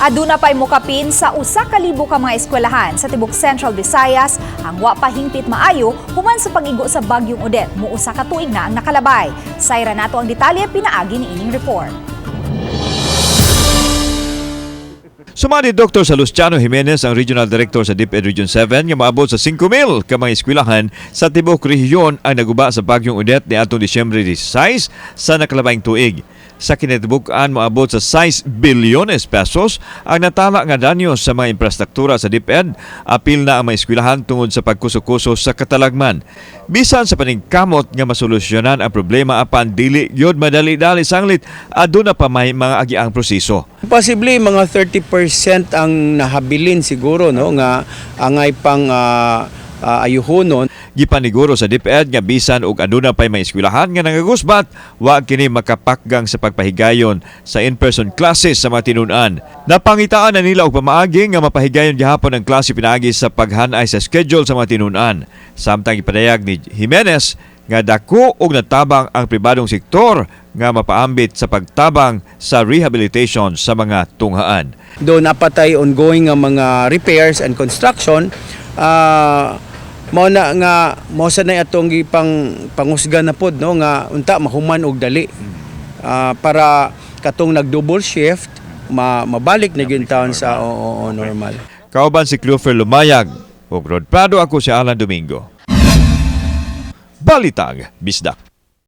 Aduna pa'y mukapin sa 1,000 ka mga eskwelahan sa tibok Central Visayas ang wa pa hingpit maayo human sa pag-igo sa Bagyong Odette. Muusa ka tuig na ang nakalabay. Sayran nato ang detalye pinaagi ni ining report. Sumali Dr. Salustiano Jimenez, ang Regional Director sa DepEd Region 7, nga maabot sa 5,000 ka mga eskwelahan sa tibuok rehiyon ang naguba sa Bagyong Odette niadtong Disyembre 16 sa nakalabayng tuig. Sa kinatibuk-an, moabot sa 6 bilyones pesos ang natala nga danyo sa mga infrastruktura sa DepEd, apil na ang mga eskwelahan tungod sa pagkuso-kuso sa katalagman. Bisan sa paningkamot nga masolusyonan ang problema, apan dili gyud madali-dali sanglit aduna pa may mga agiang proseso. Possibly mga 30% ang nahabilin siguro, no, nga angay pang ayuhonon. Gipaniguro sa DepEd nga bisan og aduna pay may eskwelahan nga nangagusbat, wa kini makapakgang sa pagpahigayon sa in-person classes sa mga tinun-an. Napangitaan na nila og pamaagi nga mapahigayon gihapon ang klase pinaagi sa paghanay sa schedule sa mga tinun-an. Samtang gipadayag ni Jimenez nga dako og natabang ang pribadong sektor nga mapaambit sa pagtabang sa rehabilitation sa mga tunghaan. Doon napatay ongoing nga mga repairs and construction. Mao na nga mao sa na atong gipang pangusga na pod, no, nga unta mahuman og dali. Para katong nag-double shift mabalik na gyud taon sa oo, oo, normal. Kauban si Clover Lumayag ug Rod Prado, ako si Alan Domingo. Balitang Bisdak.